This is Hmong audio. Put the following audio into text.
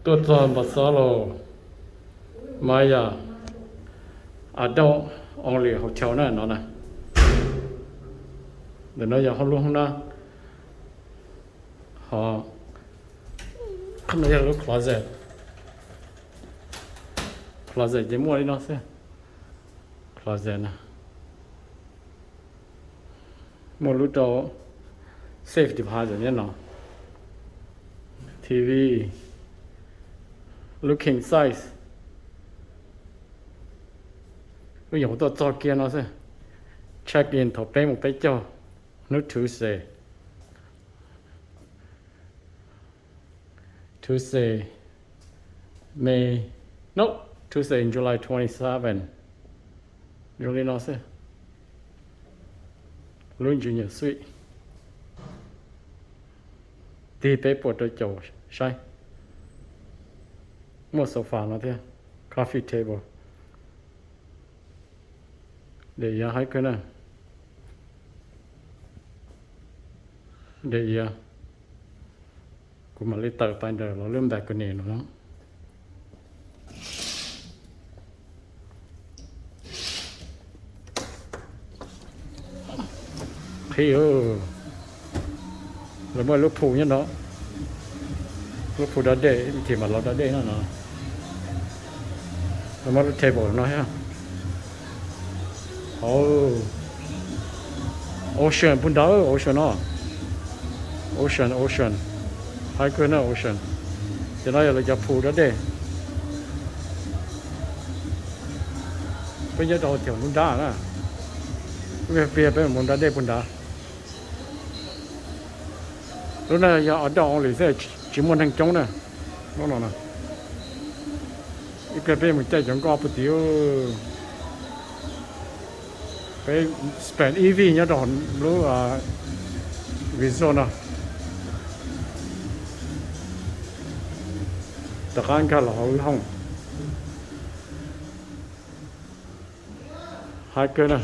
Tuaj txog Npam Xob los, Maya Adult Only Hotel na no na. Ntawm no yog hauv lub hoob nab, ho qhov no yog lub closet. Closet ces muaj li no xwb. Closet na, muaj lub rau safe deposit nyob no. T V, lub king size. Wb nyuam qhuav tuaj txog kiag no xwb. Check in thaum peb mus peb caug hnub Tuesday. Tuesday, May, no, Tuesday in July twenty seven. Zoo li no xwb. Lub junior suite, tig peb puas rau caum saib. Muaj sofa no thiab, coffee table. Dej iav haib kawg na. Dej iav, kuv mam li tawm pais ntawm los lub balcony no. Qhib, lawv muaj lub pool nyob no, lub pool da dej, ib chim mam los da dej no no. Lawv muaj lub table no thiab. Ocean puag nrad, ocean no. Ocean, ocean, haib kawg na ocean. Ces no yog lawv cov pool da dej. Peb nyob rau hotel nruab nrab na, ib pliag peb mus da dej puag nrad. Lub no yog adult only xwb, tsis muaj neeg coob na. Lub no, ib pliag peb mus caij cov nkoj puag tim. Peb spend ib vij nyob rau lub resort no. Rov qab nkag los hauv lub hooj. Haib kawg na.